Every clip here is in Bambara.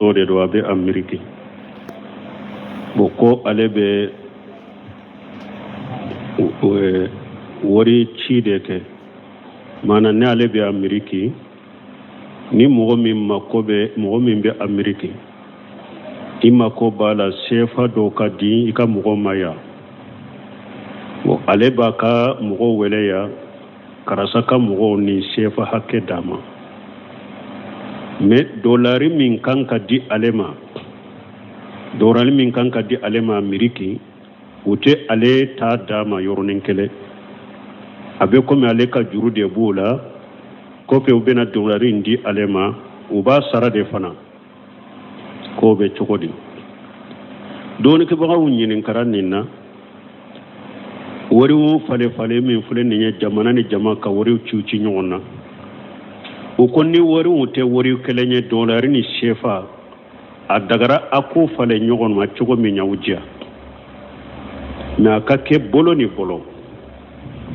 O de don, a bɛ Ameriki. Bon, ko ale bɛ wari ci de kɛ. Maana ni ale bɛ Ameriki, ni mɔgɔ min mako bɛ, mɔgɔ min bɛ Ameriki, i mako b'a la sefa dɔ ka di i ka mɔgɔ ma yan. Bon, ale b'a ka mɔgɔ wele yan, karisa ka mɔgɔw ni sefa hakɛ d'a ma. Mais dolari min kan ka di ale ma, dolari min kan ka di ale ma Ameriki, u tɛ ale ta d'a ma yɔrɔnin kelen. A bɛ komi ale ka juru de b'o la. Kɔfɛ, u bɛna dolari in di ale ma, u b'a sara de fana. K'o bɛ cogo di? Dɔnnikɛbagaw ɲininkara nin na. Wariw falen falen min filɛ nin ye, jamana ni jama ka wariw ci ci ɲɔgɔn na, u ko ni wariw tɛ wari kelen ye, dolari ni sefa, a dagara a k'o falen ɲɔgɔn ma cogo min y'aw diya, mais a ka kɛ bolo ni bolo,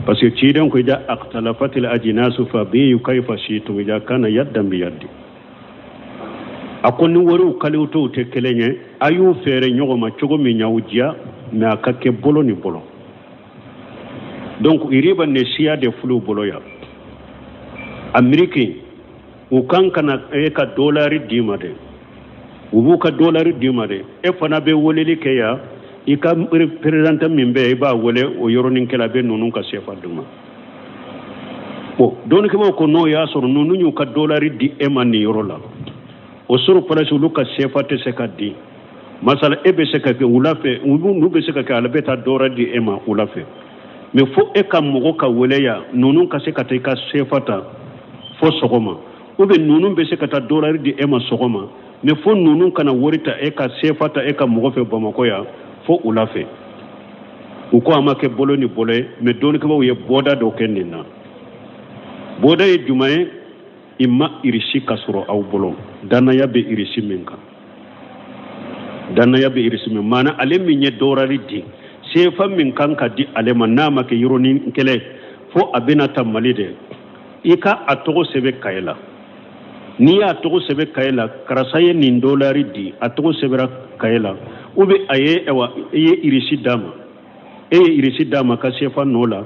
parce que ciden ko iza ikhtalafatil ajinasu fabiu kayfa shitum iza kana yaddan bi yaddi. A ko ni wariw kalitew tɛ kelen ye, a y'u feere ɲɔgɔn ma cogo min y'aw diya, mais a ka kɛ bolo ni bolo. Donc iriba ne siya de fulu bolo yan Ameriki, u kan ka na e ka dolari d'i ma de, u b'u ka dolari d'i ma de. E fana bɛ weleli kɛ yan, i ka représentant min bɛ yen, i b'a wele o yɔrɔnin kelen, a bɛ ninnu ka sefa d'u ma. Bon, dɔnnikɛbaaw ko n'o y'a sɔrɔ ninnu y'u ka dolari di e ma nin yɔrɔ la, o sur place olu ka sefa tɛ se ka di. Masala, e bɛ se ka kɛ wula fɛ, n'u bɛ se ka kɛ, ale bɛ taa dolari di e ma wula fɛ, mais fo e ka mɔgɔ ka wele yan, ninnu ka se ka taa i ka sefa ta fo sɔgɔma, ou bien ninnu bɛ se ka taa dolari di e ma sɔgɔma, mais fo ninnu kana wari ta, e ka sefa ta e ka mɔgɔ fɛ Bamakɔ yan fo wula fɛ. U ko a ma kɛ bolo ni bolo ye, mais dɔnnikɛbaaw ye bɔda dɔ kɛ nin na. Bɔda ye jumɛn ye? I ma irisi ka sɔrɔ aw bolo, dannaya bɛ irisi min kan, dannaya bɛ irisi min maana, ale min ye dolari di, sefa min kan ka di ale ma, n'a ma kɛ yɔrɔnin kelen fo a bɛna ta Mali de, i ka a tɔgɔ sɛbɛn kaye la. N'i y'a tɔgɔ sɛbɛn kaye la, karisa ye nin dolari di, a tɔgɔ sɛbɛnra kaye la, ou bien a ye, ayiwa, i ye irisi d'a ma, e ye irisi d'a ma ka sefa nɔ la.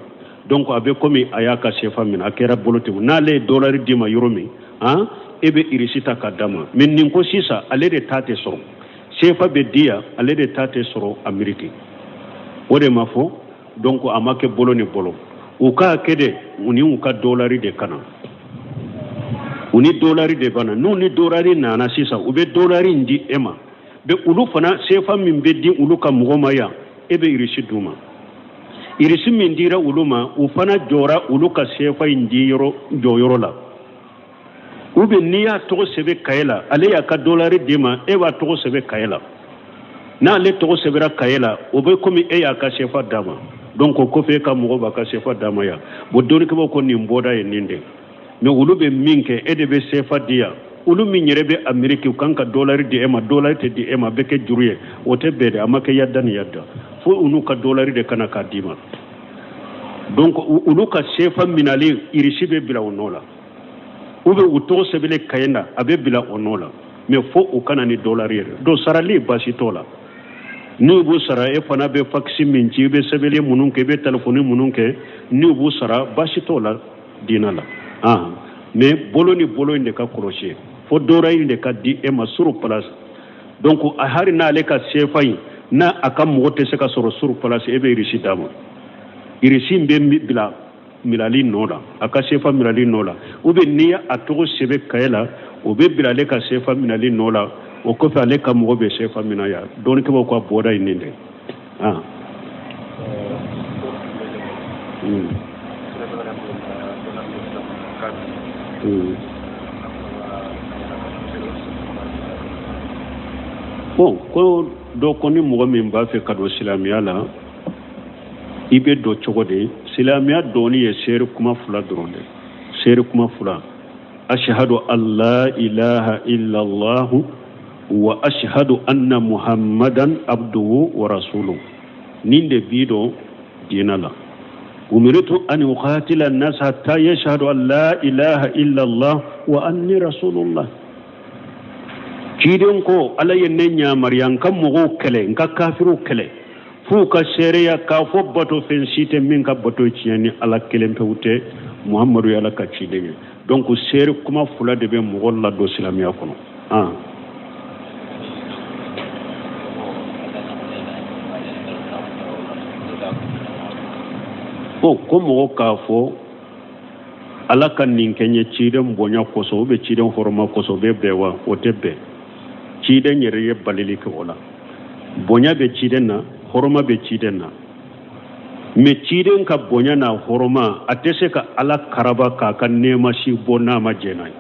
Donc a bɛ komi a y'a ka sefa minɛ, a kɛra bolo ten. N'ale ye dolari d'i ma yɔrɔ min, han, e bɛ irisi ta ka d'a ma. Mais nin ko sisan, ale de ta tɛ sɔrɔ, sefa bɛ di yan, ale de ta tɛ sɔrɔ Ameriki. O de ma fɔ. Donc a ma kɛ bolo ni bolo. U k'a kɛ de, u ni u ka dolari de ka na, u ni dolari de bana. N'u ni dolari nana sisan, u bɛ dolari in di e ma. Bɛ olu fana, sefa min bɛ di olu ka mɔgɔ ma yan, e bɛ irisi d'u ma. Irisi min dira olu ma, u fana jɔra olu ka sefa in di yɔrɔ jɔyɔrɔ la. Ou bien n'i y'a tɔgɔ sɛbɛn kaye la, ale y'a ka dolari d'i ma, e b'a tɔgɔ sɛbɛn kaye la. N'ale tɔgɔ sɛbɛnra kaye la, o bɛ komi e y'a ka sefa d'a ma. Donc o kɔfɛ, e ka mɔgɔ b'a ka sefa d'a ma yan. Bon, dɔnnikɛbaaw ko nin bɔda ye nin de. Mais olu bɛ min kɛ, e de bɛ sefa di yan. Olu min yɛrɛ bɛ Ameriki, u kan ka dolari di e ma, dolari tɛ di e ma, a bɛ kɛ juru ye. O tɛ bɛn dɛ, a ma kɛ yadda ni yadda, fo olu ka dolari de kana k'a d'i ma. Donc olu ka sefa minalen, irisi bɛ bila o nɔ la, ou bien u tɔgɔ sɛbɛnlen kaye na, a bɛ bila o nɔ la, mais fo u kana ni dolari yɛrɛ. Donc sarali, baasi t'o la. N'u b'u sara, e fana bɛ fakisi min ci, i bɛ sɛbɛnni minnu kɛ, i bɛ telefɔni minnu kɛ, n'u b'u sara, baasi t'o la diinɛ la. Ah, mais bolo ni bolo in de ka kɔlɔsi, fo dolari in de ka di e ma sur place. Donc a hali n'ale ka sefa in n'a a ka mɔgɔ tɛ se ka sɔrɔ sur place, e bɛ irisi d'a ma. Irisi in bɛ bila minali nɔ la, a ka sefa minali nɔ la, ou bien n'i y'a tɔgɔ sɛbɛn kaye la, o bɛ bila ale ka sefa minali nɔ la. O kɔfɛ, ale ka mɔgɔ bɛ sefa minɛ yan. Dɔnnikɛbaaw ka bɔda ye nin de. Ah. Bon, ko dɔ ko ni mɔgɔ min b'a fɛ ka don silamɛya la, i bɛ don cogo di? Silamɛya donni ye seere kuma fila dɔrɔn de, seere kuma fila: ashhadu an la ilaha illallah wa ashhadu anna muhammadan abduhu wa rasuluhu. Nin de b'i don diina la. Umirtu an uqatila an-nas hatta yashhadu an la ilaha illallah wa anni rasulullah. Ciden ko Ala ye ne yamaruya n ka mɔgɔw kɛlɛ, n ka kafiriw kɛlɛ, f'u ka seereya k'a fɔ bato fɛn si tɛ min ka bato tiɲɛ ni Ala kelen pewu tɛ, Muhamadu ye Ala ka ciden ye. Donc seere kuma fila de bɛ mɔgɔ ladon silamɛya kɔnɔ. Ah. Ko mɔgɔ k'a fɔ Ala ka nin kɛ n ye ciden bonya kosɔn ou bien ciden hɔrɔma kosɔn, o bɛ bɛn wa? O tɛ bɛn. Ciden yɛrɛ ye balili kɛ o la. Bonya bɛ ciden na, hɔrɔma bɛ ciden na, mais ciden ka bonya n'a hɔrɔma, a tɛ se ka Ala karaba k'a ka nɛɛma si bɔ n'a ma jɛn n'a ye.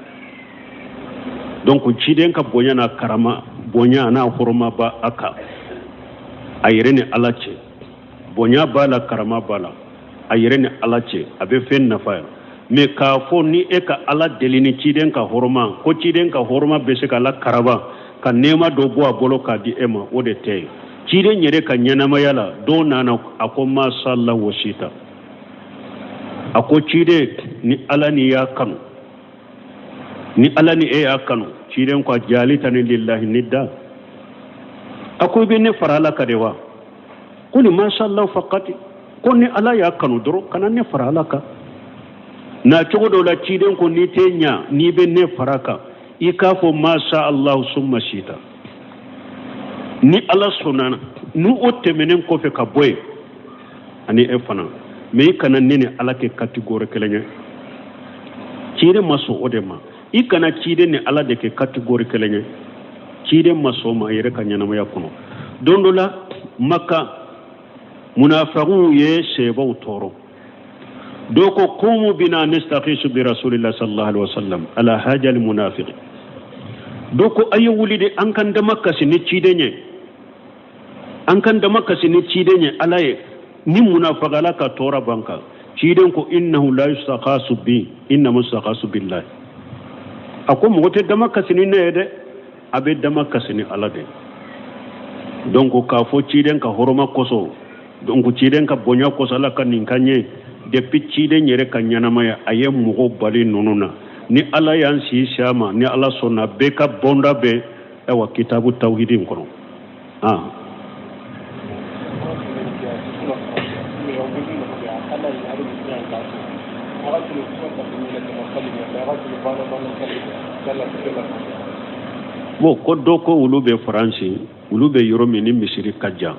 Donc ciden ka bonya n'a karama, bonya n'a hɔrɔma b'a kan a yɛrɛ ni Ala cɛ. Bonya b'a la, karama b'a la, a yɛrɛ ni Ala cɛ, a bɛ fɛn nafa ye. Mais k'a fɔ ni e ka Ala deli ni ciden ka hɔrɔma, ko ciden ka hɔrɔma bɛ se ka Ala karaba ka nɛɛma dɔ bɔ a bolo k'a di e ma, o de tɛ yen. Ciden yɛrɛ ka ɲɛnamaya la, dɔw nana a ko masala wa sita, a ko ciden, ni Ala ni y'a kanu, ni Ala ni e y'a kanu. Ciden ko jalitani lillahi nidda, a ko i bɛ ne fara Ala kan de wa? Ko ni masala fakati, ko ni Ala y'a kanu dɔrɔn, kana ne fara Ala kan. Na cogo dɔ la, ciden ko n'i tɛ ɲa, n'i bɛ ne fara kan, i k'a fɔ masha Allah summa sita, ni Ala sɔnna, ni o tɛmɛnen kɔfɛ ka bɔ yen ani e fana. Mais i kana ne ni Ala kɛ catégorie kelen ye. Ciden ma sɔn o de ma. I kana ciden ni Ala de kɛ catégorie kelen ye. Ciden ma sɔn o ma a yɛrɛ ka ɲɛnamaya kɔnɔ. Don dɔ la, Maka munafagiw ye sebaw tɔɔrɔ. Dɔw ko qumu bina nastakisu bi rasulillah sallallahu alaihi wasallam ala hajal munafiqi. Dɔw ko a ye wuli de, an kan dama kasi ni ciden ye, an kan dama kasi ni ciden ye Ala ye ni munafagala ka tɔɔrɔ ban kan. Ciden ko innahu la yustakasu bi innama yustakasu billahi. A ko mɔgɔ tɛ dama kasi ni ne ye dɛ, a bɛ dama kasi ni Ala de. Donc k'a fɔ ciden ka hɔrɔma kosɔn, donc ciden ka bonya kosɔn, Ala ka nin kan ye, depuis ciden yɛrɛ ka ɲɛnamaya, a ye mɔgɔw bali ninnu na. Ni Ala y'an si si a ma, ni Ala sɔnna, bɛɛ ka bɔnda bɛ ayiwa kitabu tawhidi in kɔnɔ. Ah. Bon, ko dɔ ko olu bɛ Faransi, olu bɛ yɔrɔ min ni misiri ka jan.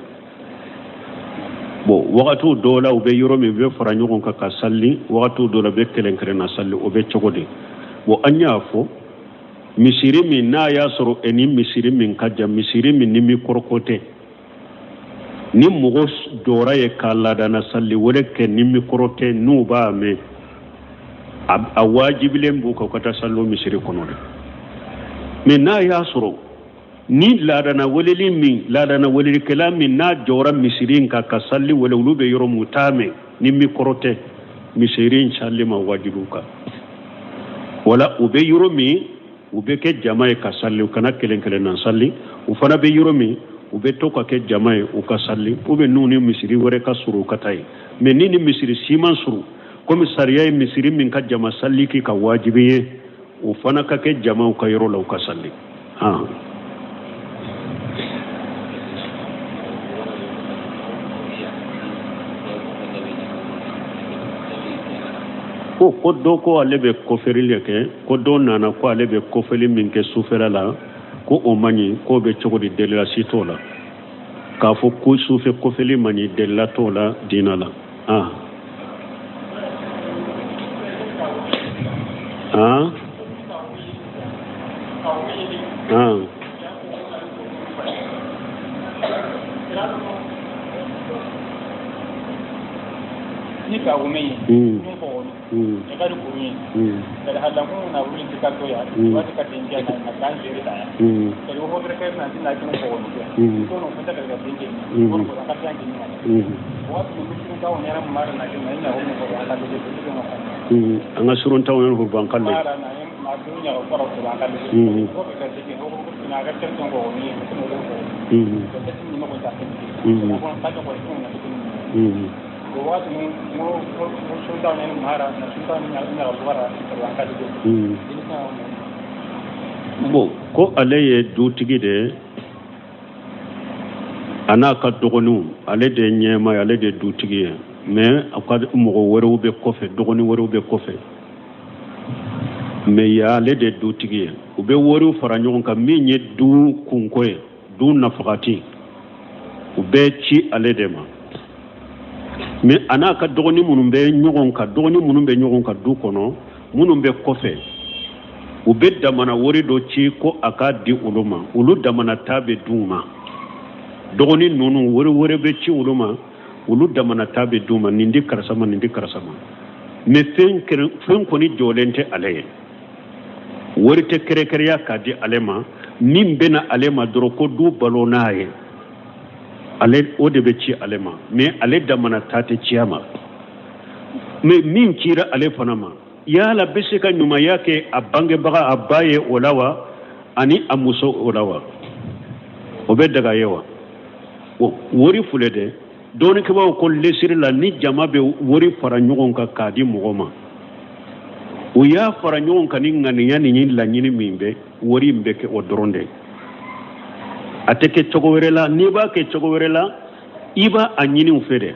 Bon, wagatiw dɔw la, u bɛ yɔrɔ min, u bɛ fara ɲɔgɔn kan ka sali, wagatiw dɔw la, u bɛ kelen kelen na sali, o bɛ cogo di? Bon, an y'a fɔ misiri min n'a y'a sɔrɔ e ni misiri min ka jan, misiri min ni mikɔrɔ ko tɛ, ni mɔgɔ jɔra ye ka laadana sali wɛrɛ kɛ ni mikɔrɔ tɛ, n'u b'a mɛn, a wajibilen b'u kan u ka taa sali o misiri kɔnɔ dɛ. Mais n'a y'a sɔrɔ ni laadana weleli min, laadana welelikɛla min n'a jɔra misiri in kan ka sali wele, olu bɛ yɔrɔ min, u t'a mɛn, ni mikɔrɔ tɛ, misiri in sali ma wajibi u kan. Wala u bɛ yɔrɔ min, u bɛ kɛ jama ye ka sali, u kana kelen kelen na sali. U fana bɛ yɔrɔ min, u bɛ to ka kɛ jama ye u ka sali, ou bien n'u ni misiri wɛrɛ ka surun, u ka taa yen. Mais ni misiri si man surun, komi sariya ye misiri min ka jama sali k'i ka wajibi ye, o fana ka kɛ jamaw ka yɔrɔ la, u ka sali. Han. Ko dɔ ko ale bɛ kɔfɛli de kɛ, ko dɔ nana ko ale bɛ kɔfɛli min kɛ sufɛla la, ko o man ɲi, k'o bɛ cogo di? Delila si t'o la k'a fɔ ko sufɛ kɔfɛli man ɲi, delila t'o la diinɛ la. Ah. Ah. Ah. Ni ka wo min ye min fɔ o e ka ko ye kari hala ko na wuli ka to ya waati ka den na na kan jere ta ya kari wo bere kari na tin na kin ko ni ko no fanta ka den ke ko ko ka tan ke ni waati ni sun ta woni ran mara na kin na ina woni ko ka de ko ko An ka surun taw yɛrɛ ko ban kan de. Mara na ma dun ya ko ko ban kan de ko ka de ke ko ko na ka ter ko ni ko ko ko ko ta ni ma ko ta ke ko ka ko ko na ko ni waati ni mo sun ta woni mara na sun ta ni na ko bara ko ban kan de. Bon, ko ale ye dutigi de ye, a n'a ka dɔgɔninw, ale de ye ɲɛmaa ye, ale de ye dutigi ye, mais a ka mɔgɔ wɛrɛw bɛ kɔfɛ, dɔgɔnin wɛrɛw bɛ kɔfɛ, mais yan ale de ye dutigi ye. U bɛ wariw fara ɲɔgɔn kan, min ye du kunko ye, du nafagati, u bɛ ci ale de ma. Mais a n'a ka dɔgɔnin minnu bɛ ɲɔgɔn kan, dɔgɔnin minnu bɛ ɲɔgɔn kan du kɔnɔ, minnu bɛ kɔfɛ, u bɛ damana wari dɔ ci ko a k'a di olu ma, olu damana ta bɛ d'u ma. Dɔgɔnin ninnu, wari wɛrɛ bɛ ci olu ma, olu damana ta bɛ d'u ma, nin di karisa ma, nin di karisa ma. Mais fɛn fɛn kɔni jɔlen tɛ ale ye, wari tɛ kɛrɛkɛrɛya k'a di ale ma. Min bɛ na ale ma dɔrɔn ko du balo n'a ye, ale o de bɛ ci ale ma, mais ale damana ta tɛ ci a ma. Mais min cira ale fana ma, yala bɛ se ka ɲumanya kɛ a bangebaga, a ba ye o la wa, ani a muso o la wa? O bɛ daga ye wa? Wari filɛ dɛ, dɔnnikɛbaaw ko lesiri la, ni jama bɛ wari fara ɲɔgɔn kan k'a di mɔgɔ ma, u y'a fara ɲɔgɔn kan ni ŋaniya ni laɲini min bɛ, wari in bɛ kɛ o dɔrɔn de, a tɛ kɛ cogo wɛrɛ la. N'i b'a kɛ cogo wɛrɛ la, i b'a a ɲini u fɛ dɛ,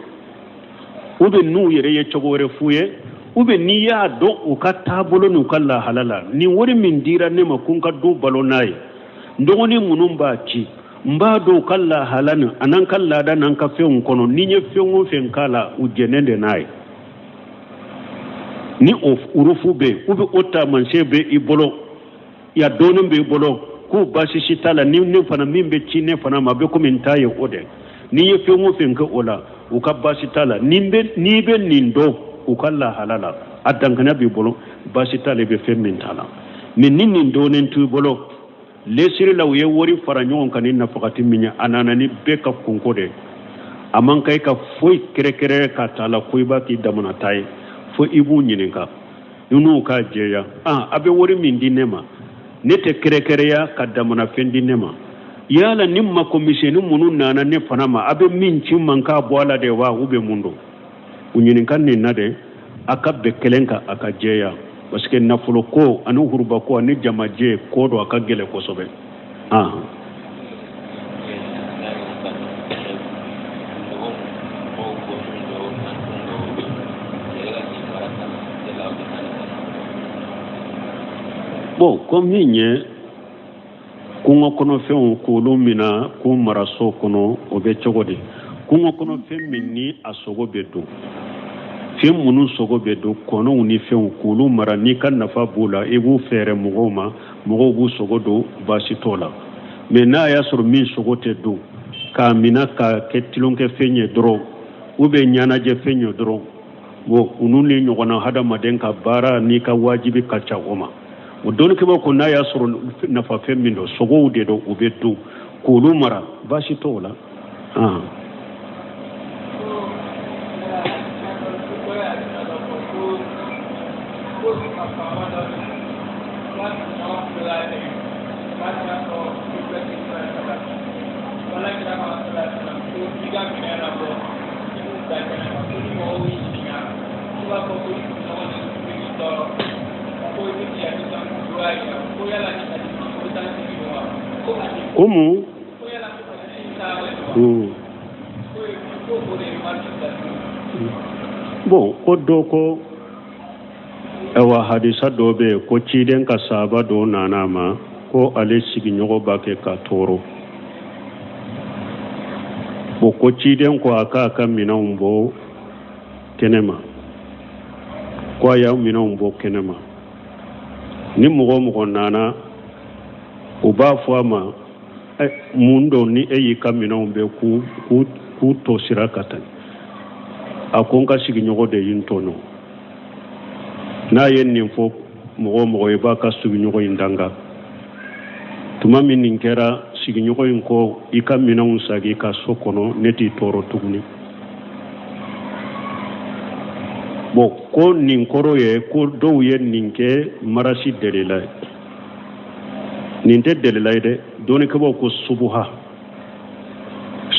ou bien n'u yɛrɛ ye cogo wɛrɛ f'u ye, ou bien n'i y'a dɔn u ka taabolo n'u ka lahala la, nin wari min dira ne ma ko n ka du balo n'a ye, n dɔgɔnin minnu b'a ci, n b'a dɔn u ka lahala ni a n'an ka laada n'an ka fɛnw kɔnɔ, ni n ye fɛn o fɛn k'a la, u jɛnnen de n'a ye. Ni o urufu bɛ yen, ou bien o taamasiyɛn bɛ i bolo, ya dɔɔnin b'i bolo k'u baasi si t'a la, ni ne fana min bɛ ci ne fana ma, a bɛ komi n ta ye o de. N'i ye fɛn o fɛn kɛ o la, u ka baasi t'a la. N'i bɛ nin dɔn u ka lahala la, a dankanya b'i bolo, baasi t'a la, i bɛ fɛn min t'a la. Mais ni nin dɔnnen t'i bolo, lesiri la, u ye wari fara ɲɔgɔn kan ni nafagati min ye, a nana ni bɛɛ ka kunko de, a man kan i ka foyi kɛrɛkɛrɛ ka t'a la ko i b'a k'i damana ta ye, fo i b'u ɲininka, i n'u k'a jɛya. A bɛ wari min di ne ma, ne tɛ kɛrɛkɛrɛya ka damana fɛn di ne ma, yala ni mako misɛnnin minnu nana ne fana ma, a bɛ min ci man k'a bɔ a la de wa, u bɛ mun don? U ɲininka nin na de, a ka bɛn kelen kan, a ka jɛya, parce que nafolo ko ani huruba ko ani jamajɛ ko don, a ka gɛlɛn kosɛbɛ. Bon, ko min ye kungo kɔnɔfɛnw k'olu mina k'u mara so kɔnɔ, o bɛ cogo di? Kungo kɔnɔfɛn min ni a sogo bɛ dun, fɛn minnu sogo bɛ dun, kɔnɔw ni fɛnw, k'olu mara, n'i ka nafa b'u la, i b'u feere mɔgɔw ma, mɔgɔw b'u sogo dun, baasi t'o la. Mais n'a y'a sɔrɔ min sogo tɛ dun, k'a mina k'a kɛ tulonkɛfɛn ye dɔrɔn, ou bien ɲɛnajɛfɛn ye dɔrɔn, bon, olu ni ɲɔgɔnna hadamaden ka baara n'i ka wajibi ka ca o ma. O dɔnnikɛbaaw ko n'a y'a sɔrɔ nafafɛn min don, sogow de don, u bɛ dun, k'olu mara, baasi t'o la. Ko mun? Bon, ko dɔ ko, ayiwa, hadisa dɔ bɛ yen ko ciden ka sahaba dɔ nana a ma ko ale sigiɲɔgɔn b'a kɛ k'a tɔɔrɔ. Bon, ko ciden ko a k'a ka minɛnw bɔ kɛnɛma, ko a y'a minɛnw bɔ kɛnɛma, ni mɔgɔ o mɔgɔ nana, u b'a fɔ a ma, mun don ni e y'i ka minɛnw bɛɛ k'u to sira ka tan? A ko n ka sigiɲɔgɔn de ye n tɔɲɔ. N'a ye nin fɔ mɔgɔ o mɔgɔ, i b'a ka sigiɲɔgɔn in danga. Tuma min nin kɛra, sigiɲɔgɔn in ko i ka minɛnw sagi i ka so kɔnɔ, ne t'i tɔɔrɔ tuguni. Bon, ko nin kɔrɔ ye ko dɔw ye nin kɛ marasi delila ye. Nin tɛ delila ye dɛ. Dɔnnikɛbaaw ko subuha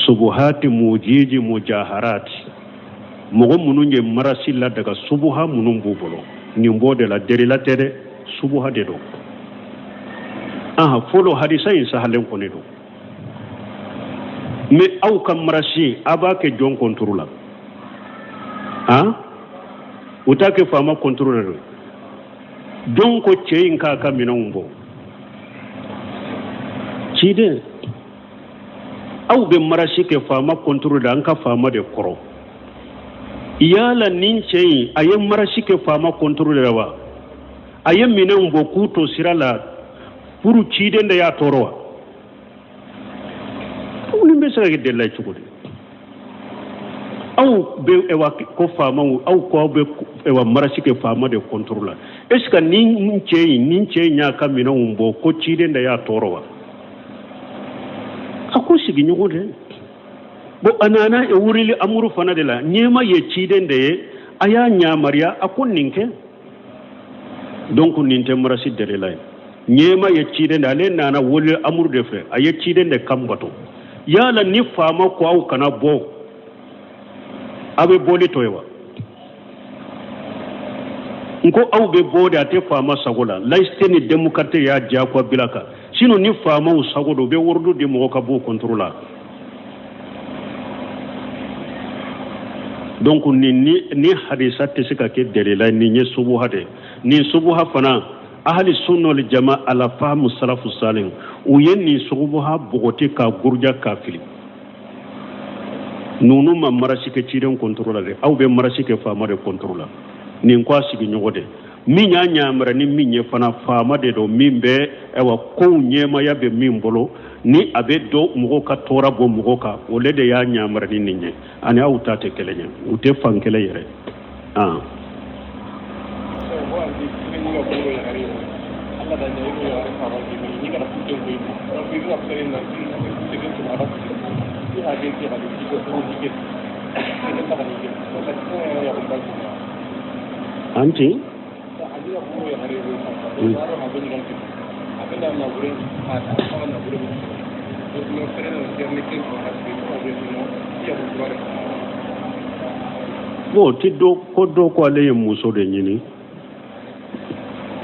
subuhati mujiji mujaharati, mɔgɔ minnu ye marasi ladaga, subuha minnu b'u bolo, nin b'o de la. Delila tɛ dɛ, subuha de don. Aha, fɔlɔ hadisa in sahalen kɔni don, mais aw ka marasi a b'a kɛ jɔn contre la? Han, u t'a kɛ faama contre la don. Jɔn ko cɛ in k'a ka minɛnw bɔ? Ciden. Aw bɛ marasi kɛ faama contre la, an ka faama de kɔrɔ. Yala nin cɛ in, a ye marasi kɛ faama contre la wa? A ye minɛnw bɔ k'u to sira la pour ciden de y'a tɔɔrɔ wa? Aw nin bɛ se ka kɛ delila ye cogo di? Aw bɛ ɛwa ko faamaw, aw ko aw bɛ ɛwa marasi kɛ faama de contre la. Est ce que nin cɛ in y'a ka minɛnw bɔ ko ciden de y'a tɔɔrɔ wa? A ko sigiɲɔgɔn dɛ. Bon, a nana wurili amuru fana de la. Ɲɛma ye ciden de ye, a y'a ɲamariya a ko nin kɛ. Donc nin tɛ marasi delila ye. Ɲɛma ye ciden de, ale nana wuli amuru de fɛ, a ye ciden de kan bato. Yala ni faama ko aw kana bɔ, aw bɛ bɔli to ye wa? N ko aw bɛ bɔ de, a tɛ faama sago la. Laïcité ni démocratie y'a diyagoya bila kan. Sinon ni faamaw sago don, u bɛ waridu di mɔgɔ ka b'o contre la. Donc nin ni hadisa tɛ se ka kɛ delila ye. Nin ye subuha de. Nin subuha fana, ahali sunna wal jama ala fahamu salafu salih, u ye nin subuha bɔgɔti k'a guruja k'a fili. Ninnu ma marasi kɛ ciden contre la dɛ, aw bɛ marasi kɛ faama de contre la. Nin ko a sigiɲɔgɔn de min y'a ɲamara ni min ye fana, faama de don, min bɛ ayiwa kow ɲɛmaya bɛ min bolo, ni a bɛ dɔ mɔgɔw ka tɔɔrɔ bɔ mɔgɔw kan, o le de y'a ɲamara ni nin ye. Ani aw ta tɛ kelen ye, u tɛ fan kelen yɛrɛ. Ah. Anti bon, ti dɔ ko dɔ ko ale ye muso de ɲini,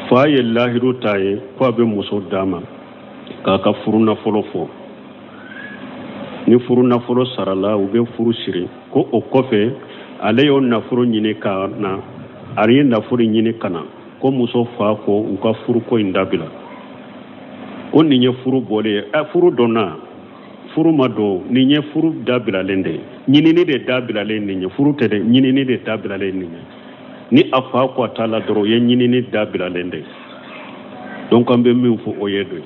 fa ye lahidu ta ye ko a bɛ muso d'a ma k'a ka furu nafolo fɔ. Ni furu nafolo sarala, u bɛ furu siri. Ko o kɔfɛ, ale y'o nafolo ɲini ka na, a ye nafolo ɲini ka na, ko muso fa ko u ka furuko in dabila, ko nin ye furu bɔlen ye. Ɛ, furu donna, furu ma don. Nin ye furu dabilalen de ye, ɲinini de dabilalen nin ye. Furu tɛ dɛ, ɲinini de dabilalen nin ye. Ni a fa ko a t'a la dɔrɔn, o ye ɲinini dabilalen de ye. Donc an bɛ min fɔ, o ye don ye.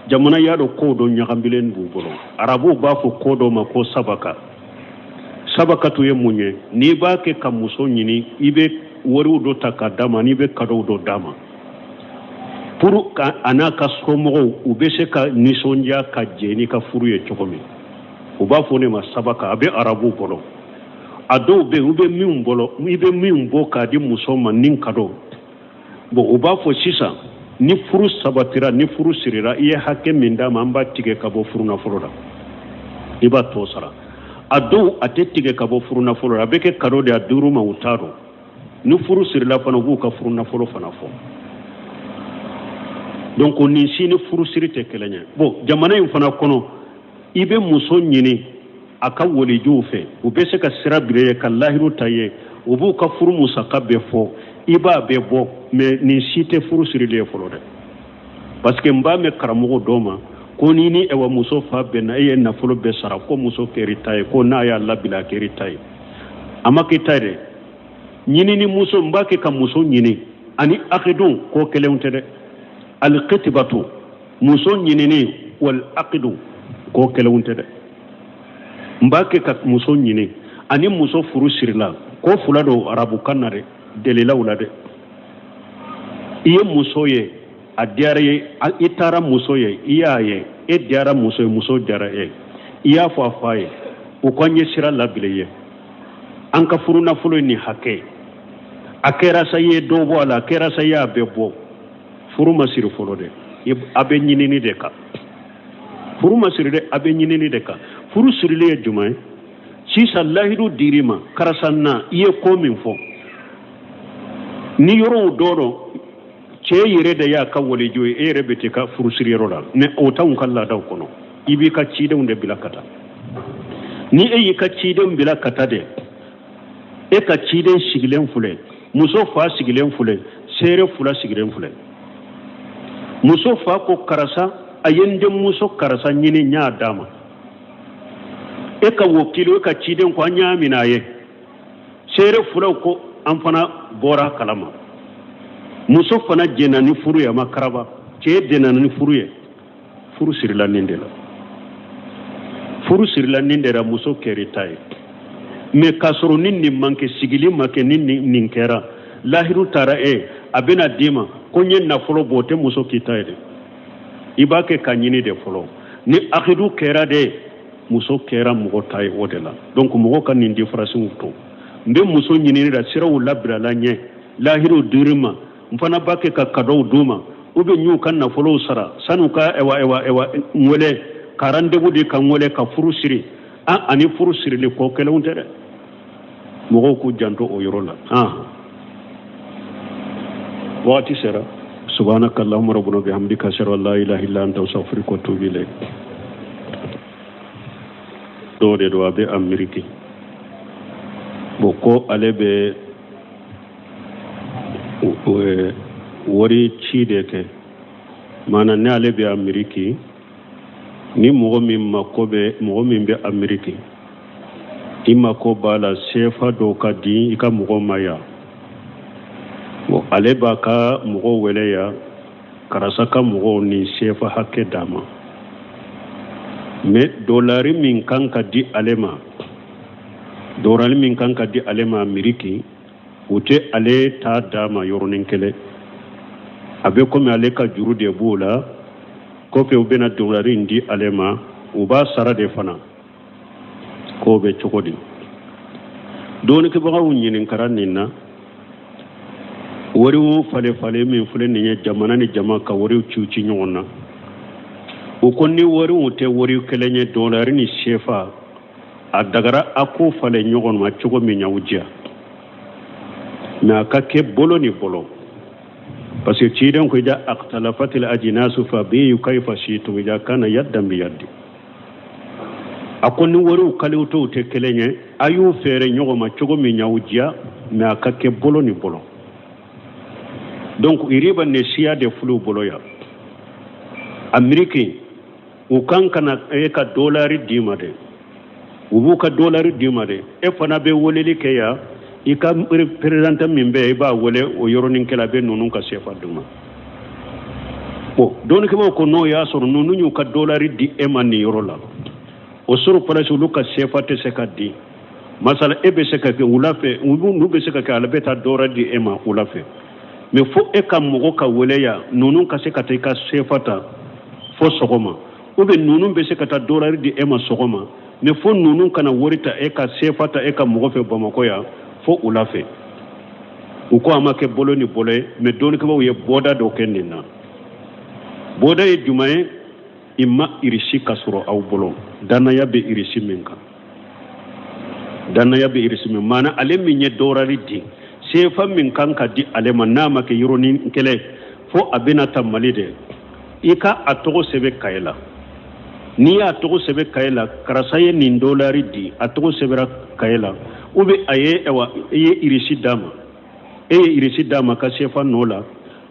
Jamana y'a dɔn ko dɔ ɲagambilen b'u bolo. Arabuw b'a fɔ ko dɔ ma ko sabaka. Sabakatu ye mun ye? N'i b'a kɛ ka muso ɲini, i bɛ wariw dɔ ta k'a d'a ma, n'i bɛ kadow dɔ d'a ma pour ka a n'a ka somɔgɔw u bɛ se ka nisɔndiya ka jɛ n'i ka furu ye cogo min. U b'a fɔ ne ma sabaka. A bɛ arabuw bolo. A dɔw bɛ yen, u bɛ min bolo, i bɛ min bɔ k'a di muso ma ni kado. Bon, u b'a fɔ sisan ni furu sabatira, ni furu sirira, i ye hakɛ min d'a ma, an b'a tigɛ ka bɔ furu nafolo la, i b'a tɔ sara. A dɔw a tɛ tigɛ ka bɔ furu nafolo la, a bɛ kɛ kado de a duuru ma, u t'a dɔn. Ni furu sirila fana, u b'u ka furu nafolo fana fɔ. Donc nin si ni furu siri tɛ kelen ye. Bon, jamana in fana kɔnɔ, i bɛ muso ɲini a ka walijuw fɛ, u bɛ se ka sira bila ye ka lahiru ta ye, u b'u ka furu musaka bɛɛ fɔ, i b'a bɛɛ bɔ. Mais nin si tɛ furu sirili ye fɔlɔ dɛ, parce que n b'a mɛn karamɔgɔ dɔ ma ko ni ni ɛwà muso fa bɛnna, e ye nafolo bɛɛ sara, ko muso kɛr'i ta ye, ko n'a y'a labila a kɛr'i ta ye. A ma k'i ta ye dɛ. Ɲinini muso, n b'a kɛ ka muso ɲini ani akidun ko kelenw tɛ dɛ. Alikitibatu, muso ɲinini, wal akidu, ko kelenw tɛ dɛ. N b'a kɛ ka muso ɲini ani muso furu sirila, ko fila don arabukan na dɛ, delilaw la dɛ. I ye muso ye, a diyara ye, i taara muso ye, i y'a ye, e diyara muso ye, muso diyara e ye, i y'a fɔ a fa ye, u ko an ye sira labila i ye, an ka furu nafolo ye nin hakɛ ye. A kɛra sa i ye dɔ bɔ a la, a kɛra sa i y'a bɛɛ bɔ, furu ma siri fɔlɔ dɛ. A bɛ ɲinini de kan. Furu ma siri dɛ, a bɛ ɲinini de kan. Furu sirili ye jumɛn ye? Sisan lahidu dir'i ma, karisa na, i ye ko min fɔ ni yɔrɔw dɔ dɔn. Cɛ yɛrɛ de y'a ka waliju ye, e yɛrɛ bɛ t'i ka furusiriyɔrɔ la, mais o t'anw ka laadaw kɔnɔ. I b'i ka cidenw de bila ka taa. Ni e y'i ka ciden bila ka taa de, e ka ciden sigilen filɛ, muso fa sigilen filɛ, seere fila sigilen filɛ. Muso fa ko karisa, a ye n denmuso karisa ɲini, n y'a d'a ma. E ka wakilu, e ka ciden ko an y'a minɛ a ye. Seere filaw ko an fana bɔra a kalama. Muso fana jɛnna ni furu ye, a ma karaba. Cɛ jɛnna ni furu ye, furu sirila nin de la. Furu sirila nin de la, muso kɛr'i ta ye. Mais k'a sɔrɔ ni nin man kɛ, sigili ma kɛ, ni nin kɛra, lahiru taara e a bɛna d'i ma ko n ye nafolo bɔ, o tɛ muso k'i ta ye dɛ. I b'a kɛ ka ɲini de fɔlɔ. Ni akidu kɛra de, muso kɛra mɔgɔ ta ye o de la. Donc mɔgɔ ka nin différencew to. N bɛ muso ɲinini la, siraw labilala n ɲɛ, lahiru dir'i ma, n fana b'a kɛ ka kadɔw d'u ma, ou bien n y'u ka nafolow sara san'u ka ɛwa ɛwa ɛwa n wele ka rendez-vous di ka n wele ka furu siri. An ani furu sirili ko kelenw tɛ dɛ. Mɔgɔw k'u janto o yɔrɔ la. Wagati sera. Subhanaka allahumma rabbana bihamdika, ashhadu an la ilaha illa anta, astaghfiruka wa atubu ilayk. Dɔw de don, a bɛ Ameriki. Bon, ko ale bɛ wari ci de kɛ, maana ni ale bɛ Ameriki, ni mɔgɔ min mako bɛ, mɔgɔ min bɛ Ameriki, i mako b'a la sefa dɔw ka di i ka mɔgɔ ma yan. Bon, ale b'a ka mɔgɔw wele yan, karisa ka mɔgɔw ni sefa hakɛ d'a ma, mais dolari min kan ka di ale ma, dolari min kan ka di ale ma Ameriki, u tɛ ale ta d'a ma yɔrɔnin kelen. A bɛ komi ale ka juru de b'o la, kɔfɛ u bɛna dolari in di ale ma, u b'a sara de fana. K'o bɛ cogo di? Dɔnnikɛbagaw ɲininkara nin na. Wariw falen falen min filɛ nin ye, jamana ni jama ka wariw ci ci ɲɔgɔn na, u ko ni wariw tɛ wari kelen ye, dolari ni sefa, a dagara a k'o falen ɲɔgɔn ma cogo min y'aw diya, mais a ka kɛ bolo ni bolo, parce que ciden ko iza ikhtalafatil ajinasu fa bi'u kayfa shi'tum iza kana yaddan bi yaddi. A ko ni wariw kalitew tɛ kelen ye, a y'u feere ɲɔgɔn ma cogo min y'aw diya, mais a ka kɛ bolo ni bolo. Donc iriba ne siya de filɛ u bolo yan Ameriki, u kan ka na e ka dolari d'i ma dɛ, u b'u ka dolari d'i ma dɛ. E fana bɛ weleli kɛ yan, i ka représentant min bɛ yen, i b'a wele o yɔrɔnin kelen, a bɛ ninnu ka sefa d'u ma. Bon, dɔnnikɛbaaw ko n'o y'a sɔrɔ ninnu y'u ka dolari di e ma nin yɔrɔ la, o sur place olu ka sefa tɛ se ka di. Masala e bɛ se ka kɛ wula fɛ, n'u bɛ se ka kɛ, ale bɛ taa dolari di e ma wula fɛ, mais fo e ka mɔgɔ ka wele yan, ninnu ka se ka taa i ka sefa ta fo sɔgɔma, ou bien ninnu bɛ se ka taa dolari di e ma sɔgɔma, mais fo ninnu kana wari ta, e ka sefa ta e ka mɔgɔ fɛ Bamakɔ yan fo wula fɛ. U ko a ma kɛ bolo ni bolo ye, mais dɔnnikɛbaaw ye bɔda dɔ kɛ nin na. Bɔda ye jumɛn ye? I ma irisi ka sɔrɔ aw bolo, dannaya bɛ irisi min kan, dannaya bɛ irisi min maana ale min ye dolari di, sefa min kan ka di ale ma, n'a ma kɛ yɔrɔnin kelen fo a bɛna ta Mali de, i ka a tɔgɔ sɛbɛn kaye la. N'i y'a tɔgɔ sɛbɛn kaye la, karisa ye nin dolari di, a tɔgɔ sɛbɛnra kaye la, ou bien a ye, ayiwa, i ye irisi d'a ma, e ye irisi d'a ma ka sefa nɔ la,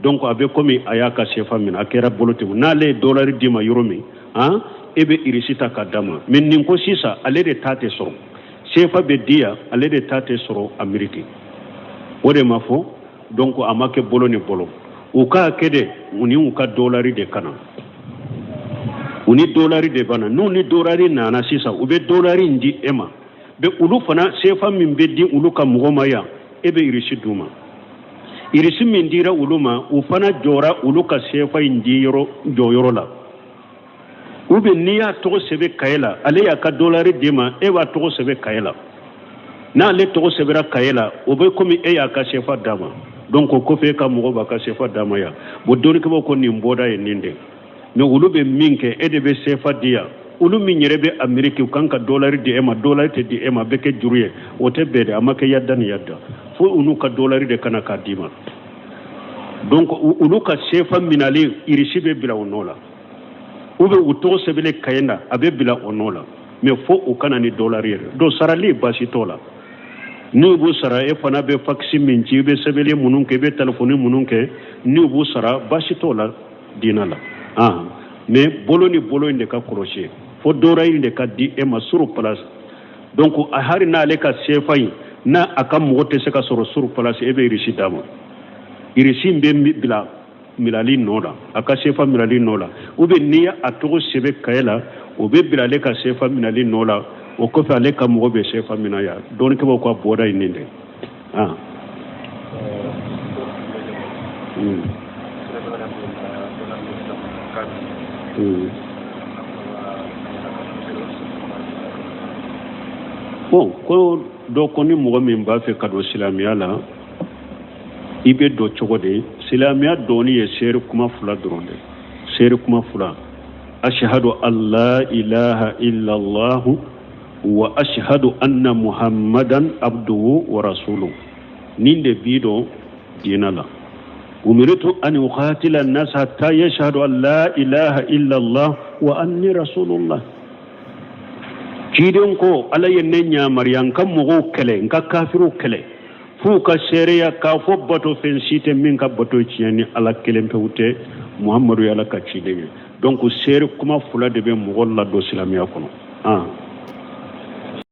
donc a bɛ komi a y'a ka sefa minɛ, a kɛra bolo ten. N'ale ye dolari d'i ma yɔrɔ min, han, e bɛ irisi ta ka d'a ma. Mais nin ko sisan, ale de ta tɛ sɔrɔ, sefa bɛ di yan, ale de ta tɛ sɔrɔ Ameriki, o de ma fɔ. Donc a ma kɛ bolo ni bolo, u k'a kɛ de u ni u ka dolari de ka na, u ni dolari de bana. N'u ni dolari nana sisan, u bɛ dolari in di e ma, bɛ olu fana sefa min bɛ di olu ka mɔgɔ ma yan, e bɛ irisi d'u ma. Irisi min dira olu ma, u fana jɔra olu ka sefa in di yɔrɔ jɔyɔrɔ la. Ou bien n'i y'a tɔgɔ sɛbɛn kaye la, ale y'a ka dolari d'i ma, e b'a tɔgɔ sɛbɛn kaye la. N'ale tɔgɔ sɛbɛnra kaye la, o bɛ komi e y'a ka sefa d'a ma. Donc o kɔfɛ e ka mɔgɔ b'a ka sefa d'a ma yan. Bon, dɔnnikɛbaaw ko nin bɔda ye nin de, mais olu bɛ min kɛ, e de bɛ sefa di yan. Olu min yɛrɛ bɛ Ameriki, u kan ka dolari di e ma, dolari tɛ di e ma, a bɛ kɛ juru ye, o tɛ bɛn dɛ. A ma kɛ yadda ni yadda, fo u n'u ka dolari de kana k'a d'i ma. Donc olu ka sefa minalen, irisi bɛ bila o nɔ la, ou bien u tɔgɔ sɛbɛnlen kaye na, a bɛ bila o nɔ la. Mais fo u ka na ni dolari yɛrɛ. Donc sarali, baasi t'o la. N'u b'u sara, e fana bɛ fakisi min ci, i bɛ sɛbɛnni minnu kɛ, i bɛ telefɔni minnu kɛ, n'u b'u sara, baasi t'o la diina la. Mais bolo ni bolo in de ka kɔlɔsi, fo dolari in de ka di e ma sur place. Donc a hari n'ale ka sefa in n'a a ka mɔgɔ tɛ se ka sɔrɔ sur place, e bɛ irisi d'a ma. Irisi in bɛ bila minali nɔ la, a ka sefa minali nɔ la, ou bien n'i ye a tɔgɔ sɛbɛn kaye la, o bɛ bila ale ka sefa minali nɔ la. O kɔfɛ, ale ka mɔgɔ bɛ sefa mina yan. Dɔnnikɛbaw ka bɔda ye nin de. Ah. Bon, ko dɔ ko ni mɔgɔ min b'a fɛ ka don silamɛya la, i bɛ don cogo di? Silamɛya donni ye seere kuma fila dɔrɔn de, seere kuma fila: ashhadu an la ilaha illallah wa ashhadu anna muhammadan abduhu wa rasuluhu. Nin de b'i don diina la. Umirtu an uqatila an-nas hatta yashhadu an la ilaha illallah wa anni rasulullah. Ciden ko Ala ye ne yamaruya n ka mɔgɔw kɛlɛ, n ka kafiriw kɛlɛ, f'u ka seereya k'a fɔ bato fɛn si tɛ min ka bato tiɲɛ ni Ala kelen pewu tɛ, Muhamadu ye Ala ka ciden ye. Donc seere kuma fila de bɛ mɔgɔ ladon silamɛya kɔnɔ. Ah.